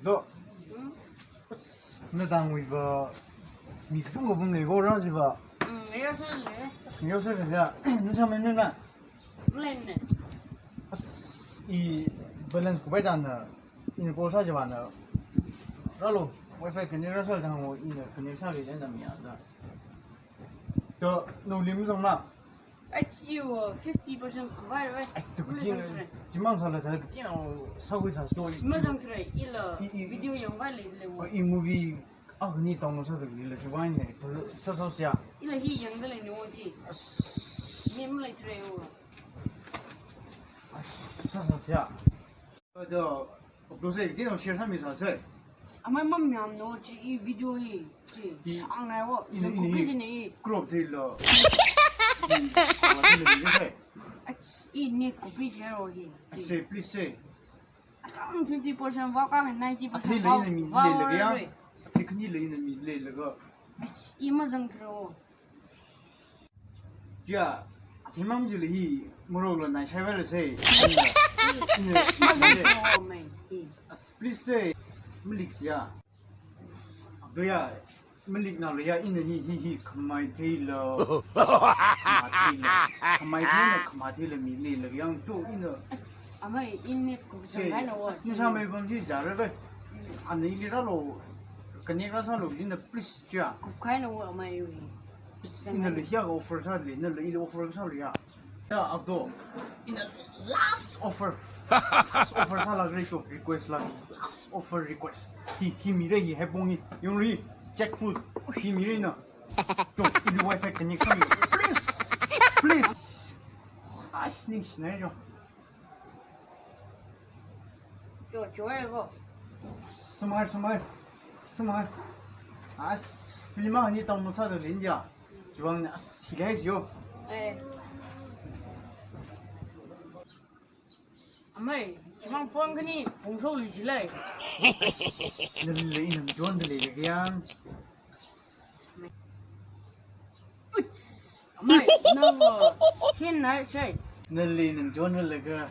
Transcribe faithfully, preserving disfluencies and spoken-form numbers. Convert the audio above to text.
Do. Hmm? Natangwui va mi kathum kathum lei ko rā jiva. Hmm, ngayā sā lei. Ngayā sā lei ya. Nasāmei nana. Plan ne. As, i balance kupai dana. Ina call sā jiva na. Rālu. Wi-Fi connect rāsā dang wo ina connect sāki dana mi ya da. Do, no lim zong na. Ai, iwo fifty percent kupai roi. Ai, tu kuting, chimang sāla ta kuting, sākhui sā sto. Mazang trai, ila I, I, video yangpai lei lei wo. I movie, ah, ni tong sā tu lei lei chiwui ne, tu sā sā sia. Ila hi yangda lei ni wo chi. As. Mi malei trai wo. As, sā sā sia. Do, do, do se, dino share sāmi sā se. Amai mamayāmano chi i video hi, chi, hi, sāngai wo, ina, ina hi, kukizine i. Crop theilo. Hi, crop theilo ni se. Ach, i ni kupi jero hi. Chi. Se, please se. Akang fifty percent wa kang ninety percent. Athei leina mi wa, leilakha ya. Roi. Athei khani leina mi leilaga. Ach, i mazang tro. Chia, athemam jila hi, morokla nai shaivaila se. Ina, ina, mazang ina. Thaomei. As, please se, malik sia. Doya, malik nala ya, ina hi, hi, hi, khamai theila. Khamai theila. Khamai theila, khamai theila mi leilakha yang to, ina. As, amai, ini se, kukizang kaina wo. As, nasāmei bang ji jara ve. Ana ili rālu, connect rāsālu, ina please chia. Kukaina wo amai yu hi. Ina le hiya offer sāle, ina le ili offer sāle ya. Ya, Akdo. Ina last offer. Last offer sālakha rei to, request la. Last offer request. Hi, hi mira hi, haibong hi. Yungri, jackfruit. Hi mira na. To, ili Wi-Fi connection. Please. Please. Ai, ningshinai jo. Cho, cho, eh, ko. Smile, smile. Smile. As, film ani tong mo sa do India. Chiwang as, hilai yo. Eh. Amai, chiwang phone kani, phone so li jilai. Nalei nam jon de le yang. Uch! Amai, nang, uh, hin nai shai. Nalei nam jon laga.